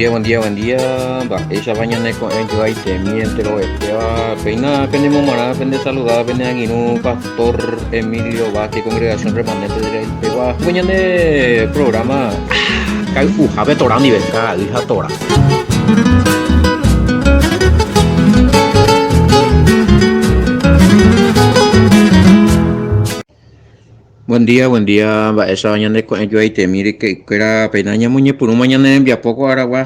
Buen día, buen día, buen día. Mba'éichapa ñane ko'ẽ joaitemi enterovetéva. Péina penemomarã, pende saludada, pene angirũ Pastor Emilio Vázquez, Congregación Remanente de Israel pegua. Ko ñane programa kay'uhápe Torá ndive, ka'ay ha Torá. Buen día, buen día, mba'éichapa ñane ko'ẽ joaitemi ryke'ykuéra péina ñamoñepyrũma ñane rembiapo ko aragua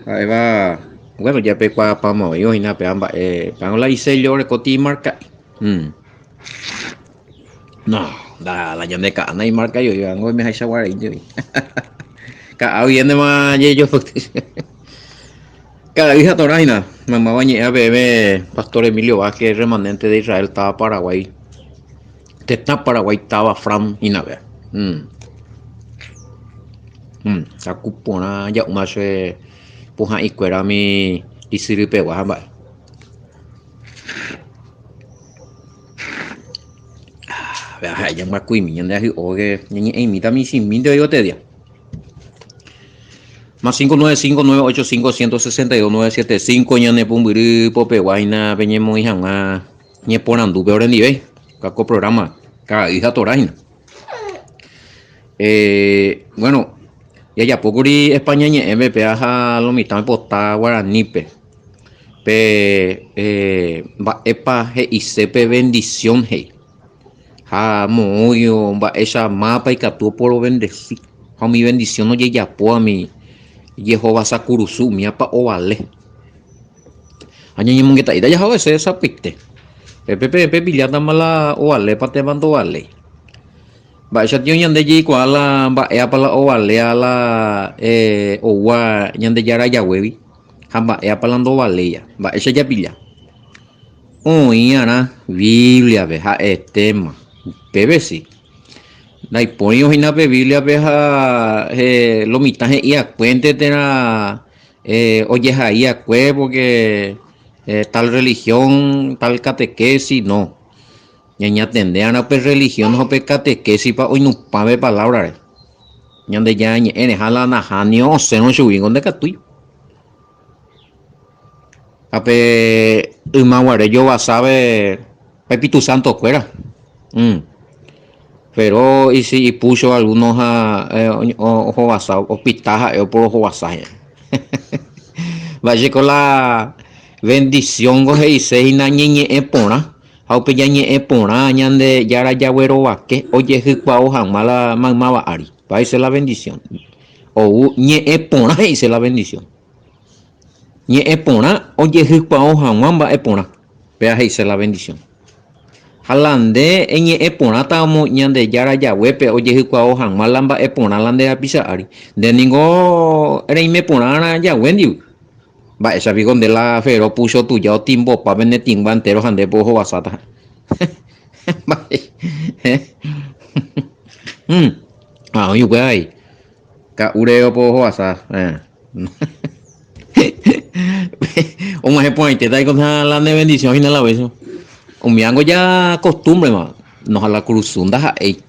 ha'éva, bueno, japekuaapáma voi oĩna péva mba'e péva la isello orekóti imarka'i. No, la ñande ka'a naimarka'i oĩva oimehaichagua reínte oĩ. Ka'a guiéntema jejopyty. Karai ha torã hína, maymáva ñe'ẽ peẽme Pastor Emilio Vázquez, remanente de Israel táva Paraguay, tetã Paraguay táva Fran hína péa. Haku porã ja'úma che pohã'ikuérami isyrypegua ha mba'e. Péa ha'e jambyakuimi ñande ahy'óke ñañe'ẽimíta michĩmínte oiko te día. Más 595 985 162 975 ñane pumbyry popegua hína peñemoĩ hag̃ua ñeporandúpe orendive ko programa Ka'ay ha Torá hína. Eh, bueno, jajapókuri España ñe'ẽme péa ha lo mitã oipota guaranípe. Pe eh, mba'épa he'ise pe bendición he'i. Ha moõguio mba'éicha mávapa ikatu oporovendesi, ha umi vendisión ojejapóva umi jehovasa kurusu umíapa ovale. Ha ñañemongeta'íta jahovese sapy'aite. Pépe peẽ pepillátama la ovalépa térã ndovaléi. Mba'éicha tio ñande jaikuaa la mba'éapa la ovaléa la oúva Ñandejára jaguégui ha mba'éapa la ndovaléiva. Mba'éicha japilla. Oĩ'arã Bíbliape ha'etéma, upépe si. Ndaipóri oĩna pe Bíbliape ha lo mitã he'i'akuénte térã ojehai'akue pórke tal rrelihión, tal katekési, no. Ñañatende'arã pe rrelihión ha pe katekésipa oinupã pe palávrare. Ñandejára Ñe'ẽre ha la nahánio osẽrõ chuguíngo ndekatúi. Ha pe yma guare jovasápe Espíritu Santo kuéra. Pero y si ipucho alguno ha ohovasa, opita ha'e oporohovasa hína. Mba'éichako la bendición ko he'ise hína ñeñe'ẽ porã ha upe ñañe'ẽ porã Ñandejára jaguerovake ojehykuavo hag̃ua la maymáva ári. Mba'éicha la bendición. Ou ñe'ẽ porã he'ise la bendición. Ñe'ẽ porã ojehykuaõ hag̃ua mba'e porã, péva he'ise la bendición. Ha la nde eñe'ẽ porãtamo Ñandejára Yahwépe ojehykuaõ hag̃ua la mba'e porã la nde rapicha ári, nde ningo reime porãrã Yahwé ndive. Mba'éicha piko nde la fero pucho tuja otimbopa pene tĩngua entéro ha nde po ohovasáta. Mba'e. Ha oĩ upéva avei. Ka'úre opohovasa. Og̃uahẽ porãitéta ikotevẽ la ne bendición hína la vez. Umívango ja costumbre-ma. No ha la kurusu ndaha'éi.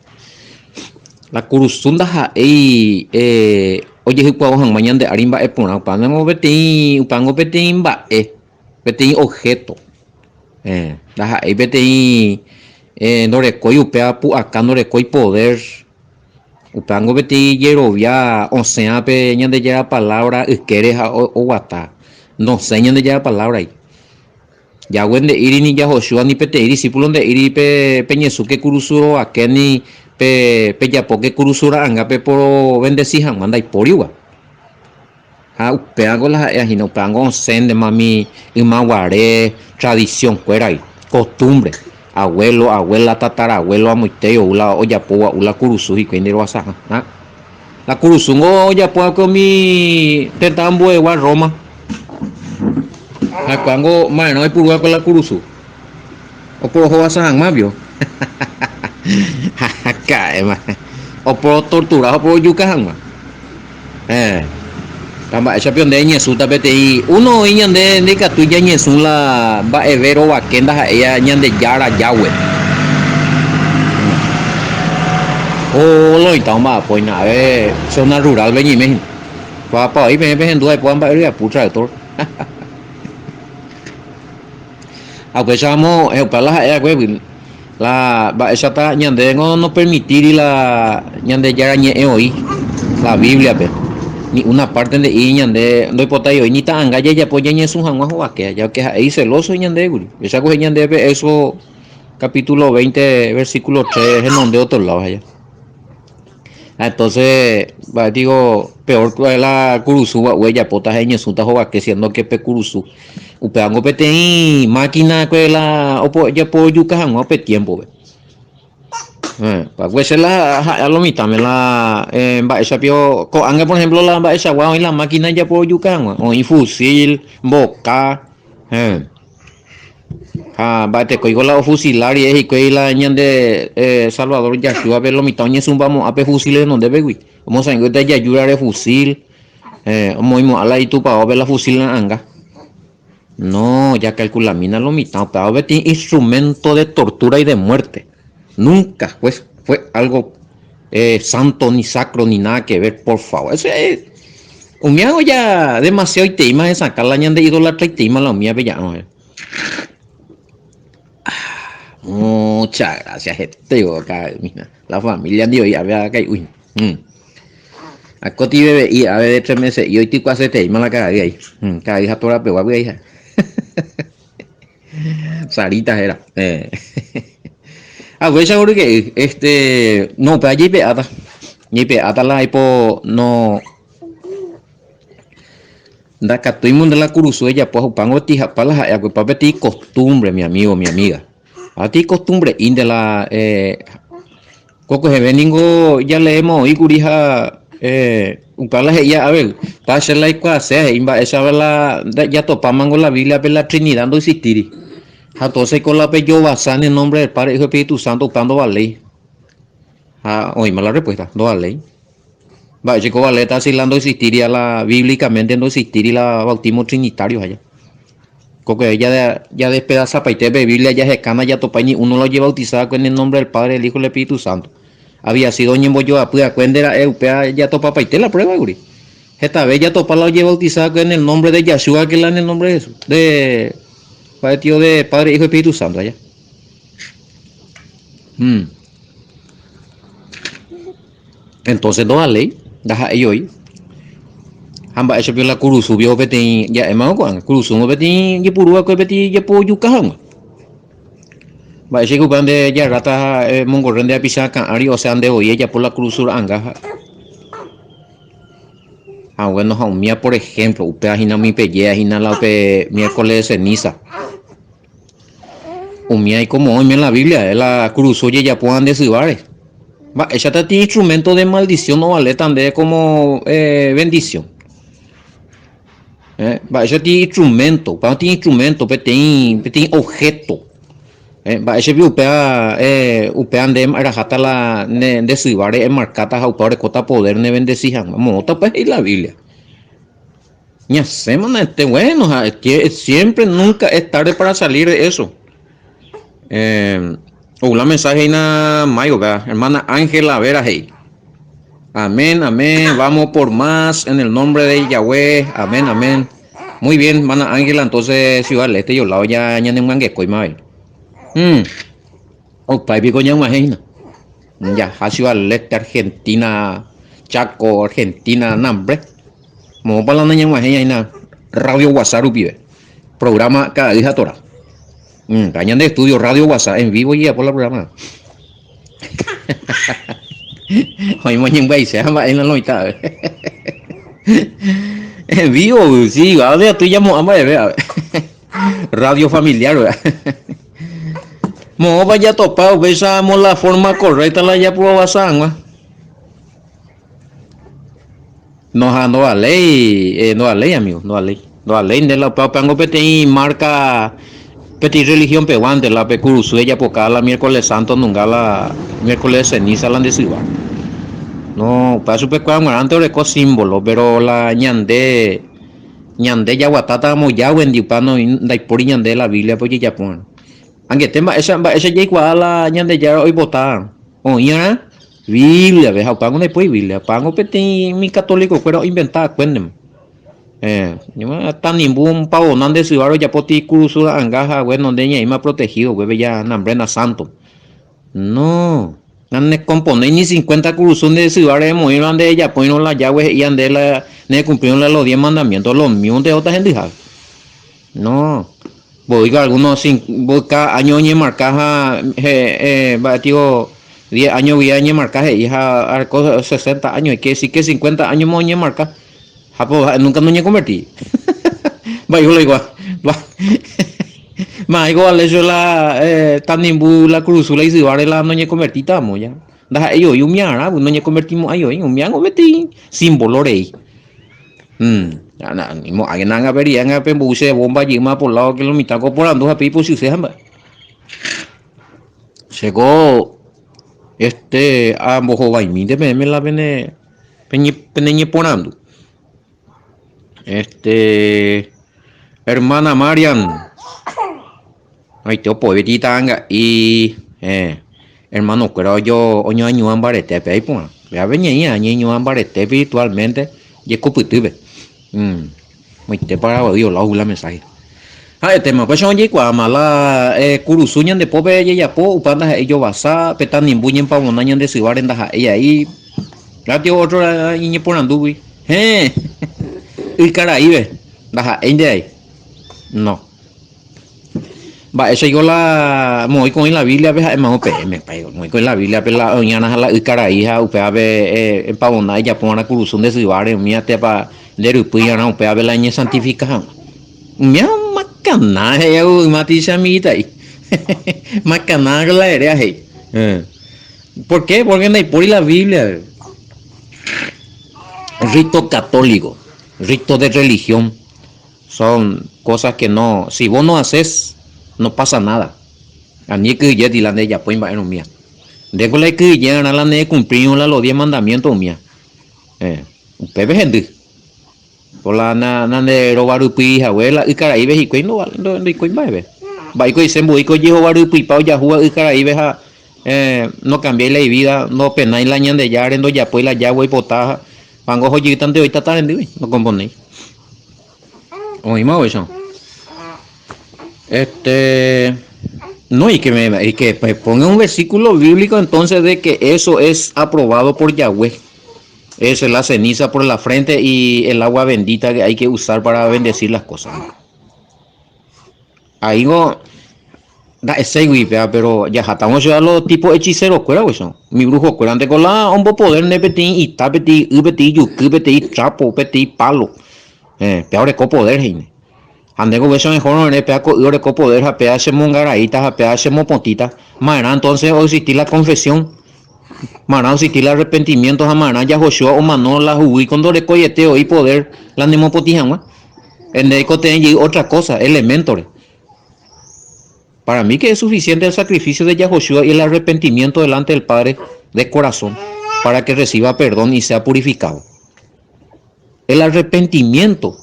La kurusu ndaha'éi ojehykuavo hag̃ua ñande ári mba'e porã. Upévango peteĩ, upévango peteĩ mba'e, peteĩ objeto. Ndaha'éi peteĩ ndorekói upéva pu'aka, ndorekói poder. Upévango peteĩ jerovia osẽva pe Ñandejára palávra ykére ha oguata, nosẽi Ñandejára palávragui. Jahue nde'íri ni Jahoshua ni peteĩ disípulo nde'íri pe peñesũke kurusu rovake ni pe pejapóke kurusu ra'anga peporovendesi hag̃ua ndaipórigua. Ha upévango la ha'éva hína, upévango osẽntema umi ymaguare tradición kuéragui, costumbre, abuelo, abuela, tatarabuelo amoite ou la ojapo gua'u la kurusu hikuái nde rohasaha. Ha la kurusúngo ojapo va'ekue umi tetã ambuegua Roma. Ha kuángo ma'erã oipuru va'ekue la kurusu? Oporohovasa hag̃ua pio. Ha ka'éma. Oporotortura ha oporojuka hag̃ua. Héẽ. Ha mba'éicha pio nde eñesũta peteĩ uno oĩ ñande ndaikatúi ñañesũ la mba'eve rovake ndaha'éi Ñandejára Yahweh. Ólo oĩta omba'apo hína, ave zona rural-pe ñeime hína. Kuaapa voi peẽ pehendu aipóva mba'e ryapu tractor. Ha upéicharamo upéva la ha'e va'ekue la mba'éichata ñandéngo nopermitíri la Ñandejára ñe'ẽ voi la Bíbliape, ni una párte nde'íri ñande ndoipotái voi ni ta'anga jajapo ñañesũ hag̃ua hovake, jáke ha'e iselóso ñandévegui. Upéicha ko he'i ñandéve pe Éxodo capítulo 20 versículo 3 henonde otro lado aja. Entonces, mba'e digo, peor la kurusu gua'u ejapóta ha eñesũta hovake siendo que pe kurusu upévango peteĩ máquina kue la ojapojuka hag̃ua upe tiempo-pe. Pakue che la ha'e lo mitãme la mba'éicha pio ko'ág̃a por ejemplo la mba'eichagua oĩ la máquina ojapojuka hag̃ua, oĩ fusil, mboka. Ha mba'etekóiko la ofusila rire hikuái la ñande Salvador Yahshua-pe lo mitã oñesũmbamo'ã pe fusil renondépegui. Omosãinguéta ijajúrare fusil, omoĩmo'ã la itupaópe la fusil ra'anga. No, jacalculamína lo mitã, upéva peteĩ instrumento de tortura y de muerte. Nunca fue, fue algo santo ni sacro ni nada que ver, por favor. Eso es, umíago ya demasiadoiteíma hesakã la ñande idolatraiteíma la umíape ja'arõ. Muchas gracias, hete acá, mija. La familia ndi oĩ ave akai'úi. Akoti bebe'i ave de 3 meses y oitykuaseteíma la karai ahí. Karai ha torapegua py'ai ha. Sarita héra. Ha upéicha oryke'y, este, no, upéva jaipe'áta. Jaipe'áta la aipo no ndakatúi munde la kurusu ejapo hupángo tihapa la ha'e akuepa peteĩ costumbre, mi amigo, mi amiga. Ha peteĩ costumbre'ínte la ko kueheve ningo jaleéma oĩ kuri ha upéva la he'i Abel, pa che la aikuaase he'i mba'éichapa la jatopámango la Bíbliape la Trinidad ndoexistíri. Ha entonces ko la pejovasa en el nombre del Padre, Hijo, Espíritu Santo upéva ndovaléi. Ha oĩma la respuesta, ndovaléi. Mba'éicha ovaléta si la ndoexistíri la bíblicamente ndoexistíri la bautismo trinitario aja. Ko ja jadespedazapaite pe Biblia jahekána jatopái ni uno la ojebautisa va'ekue en el nombre del Padre, del Hijo, del Espíritu Santo. Había sido oñembojoapy va'ekue nde ra'e upéva jatopapaite la prueba kuri. Hetave jatopa la ojebautisa va'ekue en el nombre de Yahshua que la en el nombre de Jesús. De Padre, tío de Padre, Hijo, Espíritu Santo allá. Entonces ndovaléi, ndaha'éi oĩ. Ha mba'éicha piko la kurusu piko peteĩ ja'émavo ko'ág̃a, kurusúngo peteĩ jepuru va'ekue peteĩ jepojuka hag̃ua. Mba'éicha piko upéva nde jarráta ha emongorre nde rapicha akã ári, osea nde voi ejapo la kurusu ra'anga ha. Ha guéno ha umíva por ehémplo, upéva hína umi pejéva hína la upe miércoles de ceniza. Umi aiko moõ oime la Biblia, la kurusu ojejapóva nde syváre. Mba'éichata ti instrumento de maldición ovaléta ndéve como bendición. Mba'éicha ti instrumento, upéva ti instrumento peteĩ peteĩ objeto. Mba'éicha piko upéva upéva nde eraháta la nde syváre emarkáta ha upéva orekóta poder nebendesi hag̃ua. Moõta upéva he'i la Biblia. Ñasẽmana este bueno, ha que siempre nunca es tarde para salir de eso. Eh, la mensaje hína mayo, hermana Ángela Vera he'i. Amén, amén, vamos por más en el nombre de Yahweh. Amén, amén. Muy bien, hermana Ángela, entonces Ciudad del Este yo lado ya ñanemyangekói ma Opái piko ñag̃uahẽ hína. Jaha Ciudad del Este, Argentina, Chaco, Argentina, nambre. Moõpa la nañag̃uahẽi hína Radio Guasa rupive. Programa Ka'ay ha Torá. Ha ñande estudio Radio Guasa en vivo ojejapo la programa. Oĩma oñembyaiséva mba'e la loĩta. En vivo, sí, ave aty jamo'ã mba'eve ave. Radio familiar, ¿verdad? Moõpa jatopa upéicharamo la forma correcta la japuavasa hag̃ua. No ha ndovaléi, eh, ndovaléi amigo, ndovaléi. Ndovaléi nde la upéva upévango peteĩ marca peteĩ religión peguánte la pe kurusu ejapoka la miércoles santo nunga la miércoles de ceniza la nde syva. No, upéva chupekuéra g̃uarãnte oreko símbolo, pero la ñande ñande jaguatátaramo Yahweh-ndi upéva ndaipóri ñande la Biblia-pe ojejapórõ. Angete mba'éicha mba'éicha jaikuaa la Ñandejára oipota oĩarã. Bíbliape, ha upévango ndaipóri Biblia, upévango peteĩ umi católico-kuéra oinventa va'ekuéntema. Tanimbu pavona nde syva rojapóti kurusu ra'anga ha bueno nde ñaĩma protegido upépe ya nambrena santo. No, nanekomponéi ni cincuenta kurusu nde syva remoĩrõ ha nderejapóirõ la Yahweh he'íva nde la nerekumplírõ la los diez mandamientos, lo mímonte ohóta hendyhápe. No, mboýiko alguno mboyka áño oñemarka ha mba'e tio diez áño guive oñemarka he'i ha areko sesenta áño oike, si ke cincuenta áñoma oñemarka ha po ha'e nunca noñekonvertíri. Mba'éiko la oikuaa. Ma'éiko vale che la tanimbu la kurusu la isyváre la noñekonvertíta amo ja. Ndaha'éi voi umi arã noñekonvertimo'ãi voi, umi ángo peteĩ símbolo rei. Imo'ãkena ág̃a pe rire ág̃a pembou che bomba jeýma por lado ke lo mitã ko oporandu ha pe ipochyse ha mba'e. Chéko este ambohovaimínte peẽme la pene pene ñeporandu. Este hermana Marian oite opo'i peteĩ ta'anga'i hermano kuéra oñoañuã mbarete pe iporã. Péva peñe'ẽ añeñuã mbarete espiritualmente jekopytýpe. Oite Paraguaýgui olágui la mensaje. Ha'etéma upéicha ojeikuaáma la kurusu ñande pópe jajapo upe ndaha'éi jovasa, pe tanimbu ñempavona ñande syváre ndaha'éi ai. Ratio ótro iñeporandúgui. Héẽ! Ykaraíve, ndaha'éinte ai. No. Mba'éichaiko la moõiko oĩ la Bíbliape ha'émavo peẽme, moõiko oĩ la Bíbliape la oĩarã ha la ykarai ha upévape empavona ejapo va'erã kurusu nde syváre umíva térãpa nde rypýiarã upévape la eñesantifika hag̃ua. Umíva makana he'i yma che amiguita'i. Makana la eréva he'i. Por qué? Porque ndaipóri la Bíbliape. Rito católico, rito de religión. Son cosas que no, si vos no haces, no pasa nada. Ani ekyhyjéti la ndejapói mba'érõ umía. Ndéko la ekyhyje'arã la neekumplírõ la los diez mandamientos umía. Eh, upépe hendy. Ko la na nande rovarypýi hague la ykaraíve hikuái ndoikói mba'eve. Mba'éiko he'ise mboýiko ojehovarypyipa ojahúva ykaraíve ha eh, nokambiái la ivida, ndopenái la Ñandejárare, ndojapói la Yahweh oipota Pango ohojeýtante oĩ tata rendýgui, nokomponéi. Oĩma oicha. Este, no, y que me, y que me ponga un versículo bíblico entonces de que eso es aprobado por Yahweh. Eso es la ceniza por la frente y el agua bendita que hay que usar para bendecir las cosas. Aíngo nda'eséigui péva péro jahátarõ che lo tipo hechicero-kuéra guicha, umi brujo-kuéranteko la ombopoderne peteĩ ita, peteĩ y, peteĩ juky, peteĩ trapo, peteĩ palo, péva oreko poder he'íne. Ha ndéko upéicha mejor ere péva ko y oreko poder ha péva chemongaraíta ha péva chemopotĩta, ma'erã entonces oexisti la confesión, ma'erã oexisti la arrepentimiento ha ma'erã Yahoshua omano la huguýiko ndorekoiete voi poder la nemopotĩ hag̃ua. Nde aikotevẽ jey otra cosa, elemento-re. Para mí que es suficiente el sacrificio de Yahoshua y el arrepentimiento delante del Padre de corazón para que reciba perdón y sea purificado. El arrepentimiento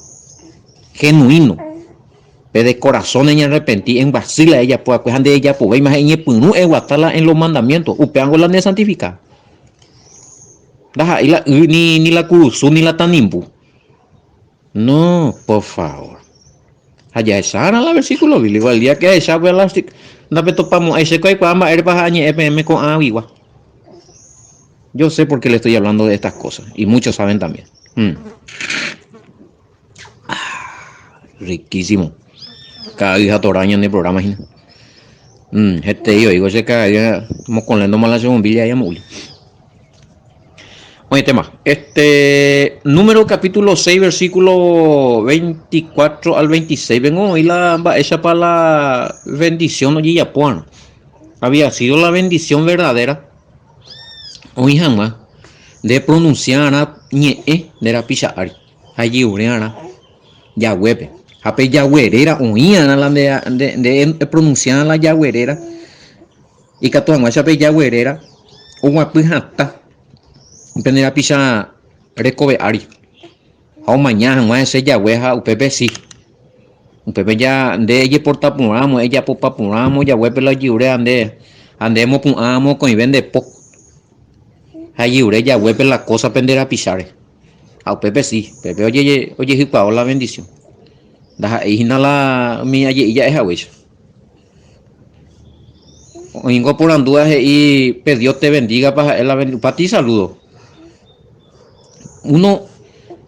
genuino, pe de corazón eñarrepenti, embyasy la ejapo va'ekue ha nderejapovéima ha eñepyrũ eguata la en los mandamientos, upévango la ndesantifika. Ndaha'éi la y ni la kurusu ni la tanimbu. No, por favor. Ha jahechárã la versículo bíblico, el día que ahecha pe la ndapetopamo'ãi che ko aikuaa mba'érepa ha añe'ẽ peẽme ko'ãguigua. Yo sé por qué le estoy hablando de estas cosas y muchos saben también. Mm. Ah, riquísimo. Ka'ay ha torá ñane programa hína. Mm, hetei oĩko che ka'ay mokõléndoma la che bombilla ahí amo'úli. Oĩ tema. Este, Número capítulo 6, versículo 24 al 26. Vengo oĩ la mba'éichapa la bendición ojejapóarõ. Había sido la bendición verdadera. Oĩ hag̃ua nde pronunciarã ñe'ẽ nde rapicha ári ha ejerure'arã jaguépe. Ha pe jague réra oĩ'arã la nde nde epronunciarã la jague réra ikatu hag̃uáicha pe jague réra oguapy hatã pende rapicha rekove ári. Ha omaña hag̃ua hese jague ha upépe si. Upépe ja nde ejeporta porãmo, ejapopa porãmo jaguépe la ojeruréva nde ha nde emopu'ã mokõive nde po. Ha ejevure jaguépe la kósa pende rapicháre. Ha upépe si, upépe ojehykuavo la vendisión. Ndaha'éi hína la umi aje'i ja'e haguéicha. Oĩngo oporandúva he'i pe Dios te bendiga-pa ha'e la bendición. Upéva ti saludo. Uno,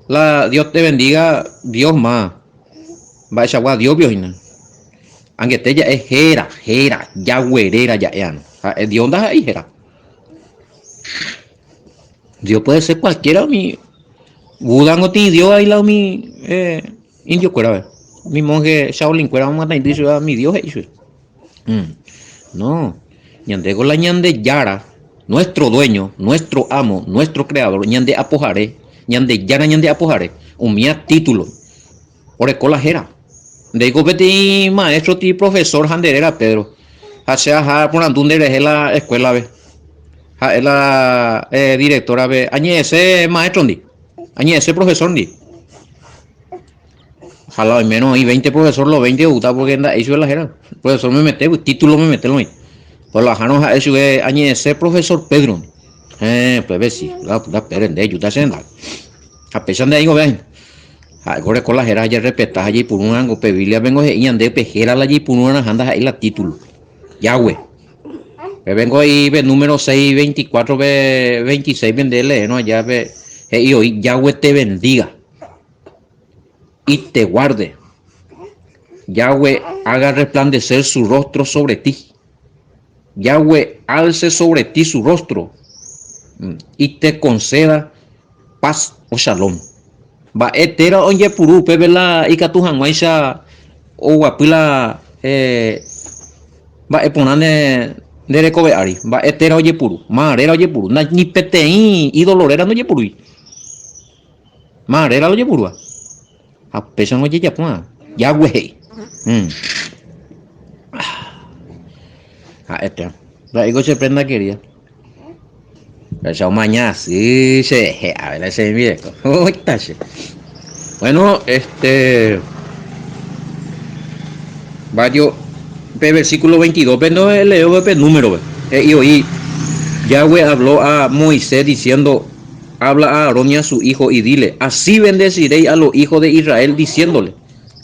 la Dios te bendiga, Dios ma. Mba'eichagua Dios pio hína. Angete ja'e héra, héra, Yahweh réra ja'éarõ. Ha'e Dios ndaha'éi héra. Dios puede ser cualquiera umi Buda ngotĩ Dios ahí la umi eh, indio kuéra umi monje Shaolin kuéra omyataindy chupe umi Dios he'i chupe. Mm. No, ñandéko la Ñandejára, nuestro dueño, nuestro amo, nuestro creador, ñande apohare, Ñandejára ñande apohare, umía título. Oreko la héra. Ndéiko peteĩ maestro ti profesor ha nde réra Pedro. Ha che aha aporandu nde rehe la escuela-pe. Ha'e la directora-pe, añe'ẽse maestro-ndi, añe'ẽse profesor-ndi. Ha la oimérõ oĩ veinte profesor, lo veinte oúta porque nda'éi chupe la héra. Profesor memete, título memete oĩ. Por la ahárõ ha'e chupe añe'ẽse profesor Pedro-ndi. Héẽ, upépe si, la Pedro nde ejúta che rendápe. Ha péicha nde aĩgove hína. Ha'éko oreko la héra jarrespeta ha jaipurúrãngo pe Bíbliapengo he'i ñande pe héra la jaipurúrãha ndaha'éi la título. Yahweh. Pépengo he'i pe número 6, 24 pe 26 pe nde leérõ aja pe he'i oĩ Yahweh te bendiga y te guarde. Yahweh haga resplandecer su rostro sobre ti. Yahweh alce sobre ti su rostro y te conceda paz o shalom. Mba'e téra ojepuru upépe la ikatu hag̃uáicha oguapy la mba'e porã nde rekove ári. Mba'e téra ojepuru, máva réra ojepuru. Ni peteĩ ídolo réra ndojepurúi. Máva réra la ojepurúva. Ha upéicharõ ojejapóva, Yahweh he'i. Ha'ete. Mba'éiko che prenda querida. Péicha omaña asy cherehe, a ver la che rembireko. Oita che. Bueno, este varios pe versículo 22 pe no leo pe número pe. He'i oĩ Yahweh habló a Moisés diciendo Habla a Aarón y a su hijo y dile, Así bendeciréis a los hijos de Israel diciéndole,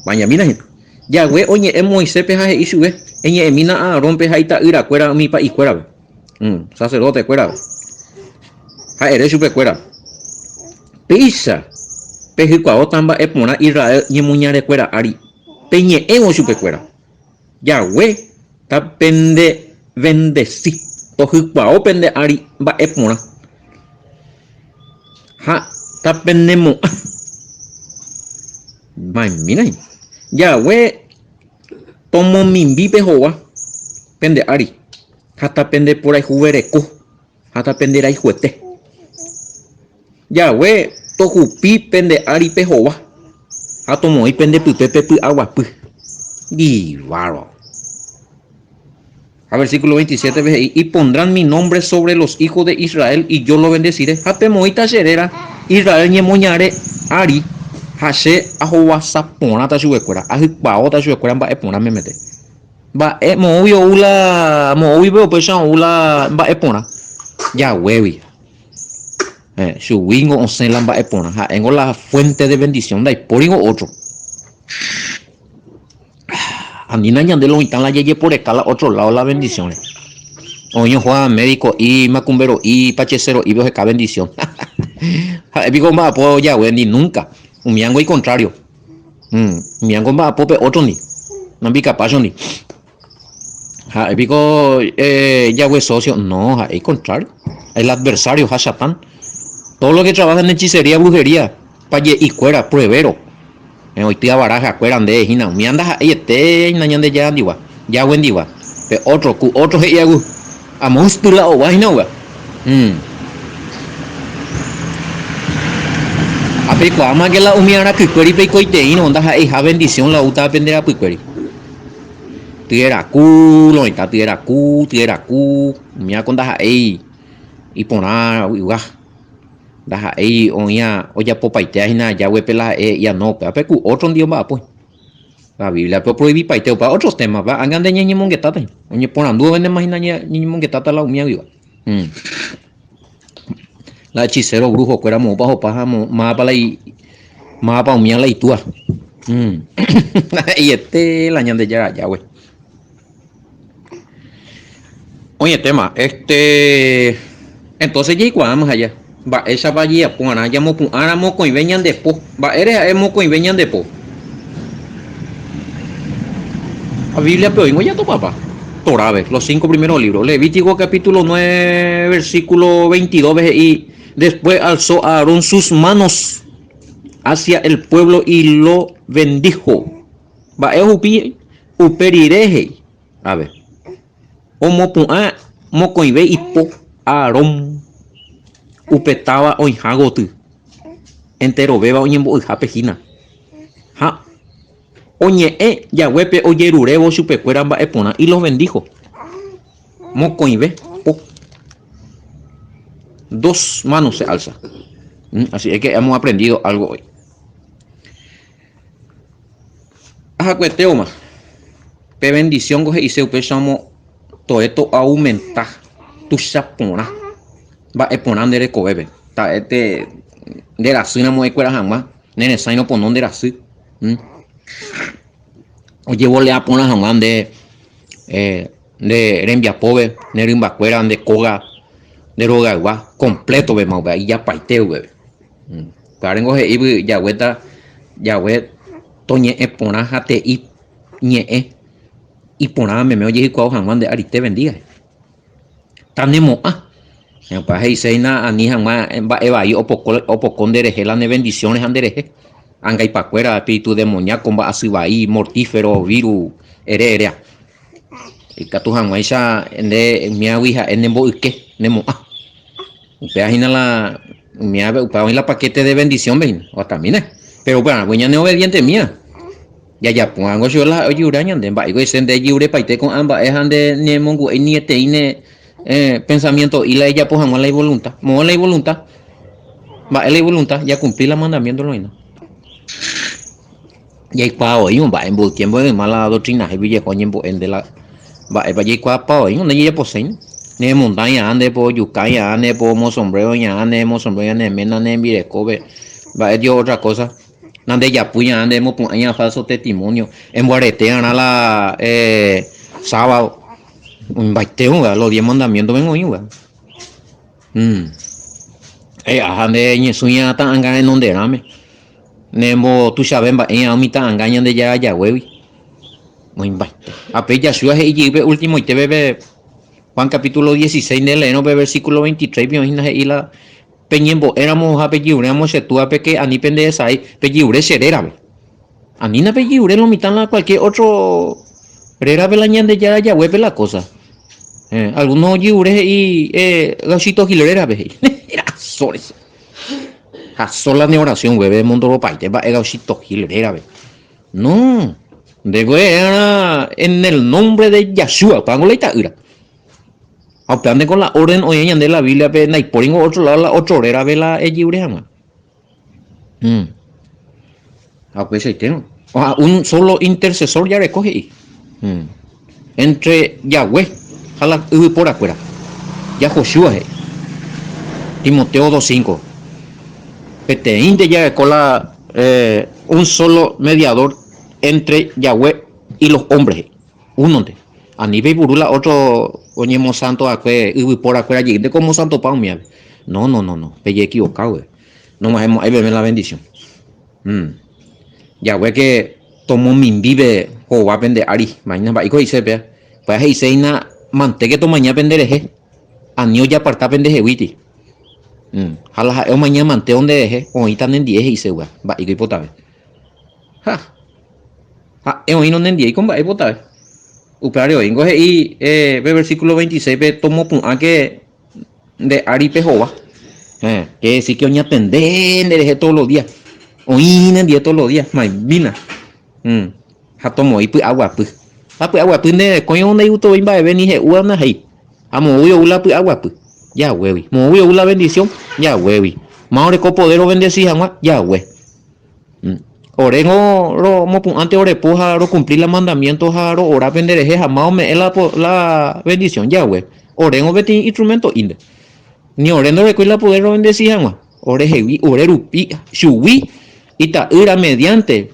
Mañamína hína. Yahweh oñe'ẽ Moiséspe ha he'i chupe, Eñe'ẽmína Aarónpe ha ita'yrakuéra umi pa'ikuérape, sacerdote-kuérape, ha ere chupekuéra, Péicha pehykuaóta mba'e porã Israel ñemoñarekuéra ári, peñe'ẽvo chupekuéra. Yahweh ta pende vendesi, tohykuao pende ári mba'e porã ha tapenemo'ã. Maimína hína. Yahweh tomomimbi pe hova pende ári ha tapendeporayhuvereko ha tapenderayhuete. Yahweh tohupi pende ári pe hova ha tomoĩ pende pype pe py'aguapy. Ivárvaro. Ha versículo 27-pe he'i, Y pondrán mi nombre sobre los hijos de Israel y yo lo bendeciré. Ha pemoĩta che réra Israel ñemoñare ári ha che ahovasa porãta chupekuéra, ahykuaóta chupekuéra mba'e porã memete. Mba'e moõgui ou la moõgui pe upéicha ou la mba'e porã? Yahweh-gui. Chuguíngo osẽ la mba'e porã, ha'éngo la fuente de bendición, ndaipóringo ótro. Anína ñande lo mitã la jajeporeka la otro lado la bendición-re. Oĩ ohóva médico'i, macumbero'i, pachesero'ípe oheka bendición. Ha'e piko omba'apo Yahweh-ndi? Nunca. Umíango icontrario. Umíango omba'apo pe ótrondi, nambikapáchondi. Ha'e piko Yahweh socio? No, ha'e icontrario. El adversario ha Satán. Todo lo que trabaja en hechicería, brujería, paje'i kuéra, pruebero. Oity avaraja kuéra nde hína. Umíva ndaha'éiete hína Ñandejára ndigua, Yahweh ndigua. Pe otro, ku otro he'i agu, Amósty la ova hína uga. Ha peikuaámake la umi arakykuéri peikoiteĩrõ ndaha'eiha bendición la oútava pende rapykuéri. Tyeraku, lo oĩta tyeraku, tyeraku, umíva ko ndaha'éi iporã yva, ndaha'éi oĩva ojapopaitéva hína Yahweh-pe la ha'e he'íva no, upéva pe ku ótro ndive omba'apo. La Bíbliape oproivipaite upe ótro téma, ág̃a nde ñañemongetáta hína, oñeporandúva ñañemongetáta la umíva guive. La hechicero brujo kuéra moõpa ohopa ha mávapa la mávapa umía la itúa. Ndaha'eiete la Ñandejára Yahweh. Oĩetéma, este, entonces jaikuaáma aja mba'éichapa jajapo arã jamopu'ãra mokõive ñande po. Mba'ére ha'e mokõive ñande po? Ha Bíbliape oĩngo jatopapa. Torápe, los cinco primeros libros. Levítico capítulo 9, versículo 22 he'i, Después alzó Aarón sus manos hacia el pueblo y lo bendijo. Mba'e ohupi upe rire he'i, ave, omopu'ã mokõive ipo Aarón upe táva oĩha goty, enterovéva oñembo'yhápe hína. Ha oñe'ẽ jaguépe ojerurévo chupekuéra mba'e porã y los bendijo. Mokõive po. Dos manos se alza. Así es que hemos aprendido algo hoy. Ahakuetéoma, pe bendición-ko he'ise upéicharamo toe toaumenta tuicha porã mba'e porã nde rekovépe. Taha'e nde rasýramo ekuera hag̃ua, ne resãirõ pono nde rasy, ojevolea porã hag̃ua nde nde rembiapópe, ne rymbakuéra, nde kóga, nde rogaygua completo-pema upéva ijapaite upépe. Upévarengo he'ígui jaguéta jague toñe'ẽ porã ha te'i ñe'ẽ iporãva meme ojehykuavo hag̃ua nde arite bendiga. Tanemo'ã. Upéva he'iséina ani hag̃ua mba'e vai opoko opoko nderehe la ne bendición reha nderehe. Angaipakuéra, espíritu demoníaco, mba'asy vai, mortífero, viru, ere eréa. Ikatu hag̃uáicha nde umíagui ha'e nemboyke, nemo'ã. Upéva hína la umívape, upéva oĩ la paquete de bendición-pe hína, oatamína. Péro upearãgui ñane obediente mía. Jajapo hag̃ua chupe la ha'e ojeruréva ñande, mba'éiko he'ise nde ejerurepaite ko'ã mba'e ha nde nemongu'éi ni eteĩ ne pensamiento'i la ejapo hag̃ua la ivolunta. Moõ la ivolunta? Mba'e la ivolunta? Jakumpli la mandamiento la oĩva. Jaikuaa voi mba'e mboy tiempo yma la doctrina hevi jeho oñembo'e nde la mba'épa jaikuaapa voi nde jajaposéi ne monda ñaã nde po ojuka ñaã nde po omosombrero ñaã nde emosombrero ñane ména ne rembirekópe mba'e tio otra cosa nande japu ñaã nde emopu'ã ñaã falso testimonio emboarete arã la sábado oĩmbaite upéva los diez mandamiento pe oĩ upéva. E'a ha nde ñesũ ña ta'anga renonderãme, ne mbotuichave mba'e ña umi ta'anga Ñandejára jaguégui. Oĩmbaite. Ha pe Yahshua he'i jey pe ultimoite pe Juan capítulo 16 nde leérõ pe versículo 23 pe oĩ hína he'i la peñembo'éramo ha pejyuréramo che Túape ke ani penderesarái, pejyure che rérape. Anína pejyure lo mitã la cualquier otro rérape la Ñandejára jaguépe la cosa. Eh, alguno ojyure he'i eh, Gauchito Gil rérape he'i. Rasóre. Ha sola ne oración gueve mondoropaite mba'e Gauchito Gil rérape. No, ndéko era en el nombre de Yahshua, upévango la ita'ýra. Ha upéva ndéko la orden oĩ ñande la Biblia-pe ndaipóringo otro lado la otro rérape la ejyure hag̃ua. Ha upeichaitérõ, ha un solo intercesor jareko he'i, entre Yahweh ha la yvyporakuéra, Yahoshua he'i. Timoteo 2:5. Peteĩnte jareko la un solo mediador entre Yahweh y los hombres he'i. Únonte. Ani peipuru la ótro oñemosanto va'ekue yvyporakuéra jeýnte ko omosantopa umívape. No, no, no, no, pejeekivoka guive. Nog̃uahẽmo'ãi peve la vendisión. Jaguéke tomomimbi pe hova pende ári. Máina mba'éiko he'ise péva. Péva he'ise hína mantéke tomaña penderehe, ani ojaparta pendeheguíti. Ha la ha'e omaña mantévo nderehe, oĩta nendie he'ise upéva. Mba'éiko oipotave. Ha! Ha'e oĩrõ nendiéi ko mba'e oipotave. Upévare oĩngo he'i pe versículo 26-pe tomopu'ãke nde ári pe hova. Héẽ, quiere decir que oñatende nderehe todos los días. Oĩ nendie todos los días, maimína. Ha tomoĩ py'aguapy. Ha py'aguapy nde rekóirõ ndaigustovéi mba'eve ni he'úva ndaha'éi. Ha moõgui ou la py'aguapy? Jaguégui. Moõgui ou la bendición? Jaguégui. Máva oreko poder obendeci hag̃ua? Jague. Oréngo romopu'ãnte ore po ha rokumpli la mandamiénto ha ro'ora penderehe ha máva ome'ẽ la bendición. Jahue, oréngo peteĩ instrumento'ínte. Ni ore ndorekói la poder rovendesi hag̃ua. Orehegui, ore rupi, chugui, ita'ýra mediante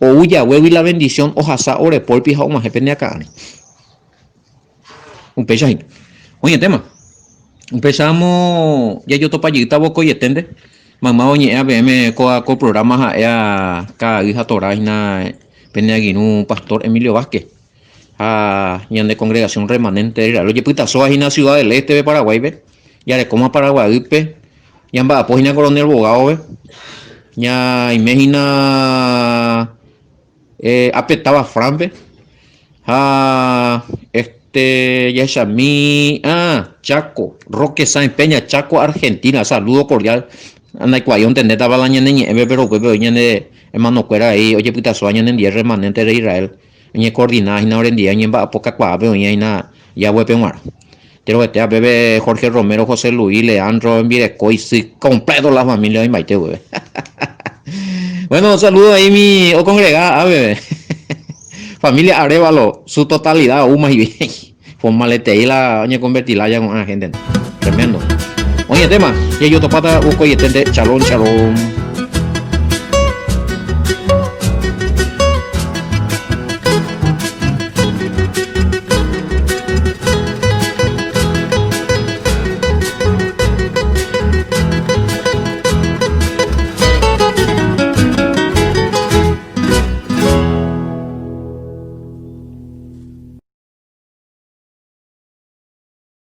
ou jaguégui la bendición ohasa ore pórpi ha og̃uahẽ pene akã'ári. Upéicha hína. Oĩetéma. Upéicharamo jajotopa jeýta vokoieténte. Maymáva oñe'ẽva peẽme kóva ko programa ha'éva Ka'ay ha Torá hína pene angirũ Pastor Emilio Vázquez ha ñane congregación Remanente de Israel ojepytasóva hína Ciudad del Este-pe Paraguáipe. Jarekóma Paraguaýpe, ñamba'apo hína Coronel Bogado-pe, ñaime hína ape táva Fran-pe ha este jahechami ah Chaco, Roque Sáenz Peña, Chaco, Argentina, saludo cordial ndaikuaái ontendétapa la ñane ñe'ẽme pero upépe oĩ ñane hermano-kuéra ahí ojepytasóva ñanendie remanente de Israel oñecoordina hína orendie oñemba'apo kakuaápe oĩva hína Yahweh-pe g̃uarã. Terovete apépe Jorge Romero, José Luis, Leandro, hembireko, isy, completo la familia oĩmbaite upépe. Bueno, saludo ahí mi ocongrega ápe. Familia Arévalo, su totalidad oúma hive. Formaletei la oñeconverti lája ko'ã gente. Tremendo. Oĩetéma, jajotopáta vokoieténte. Chalón, chalón.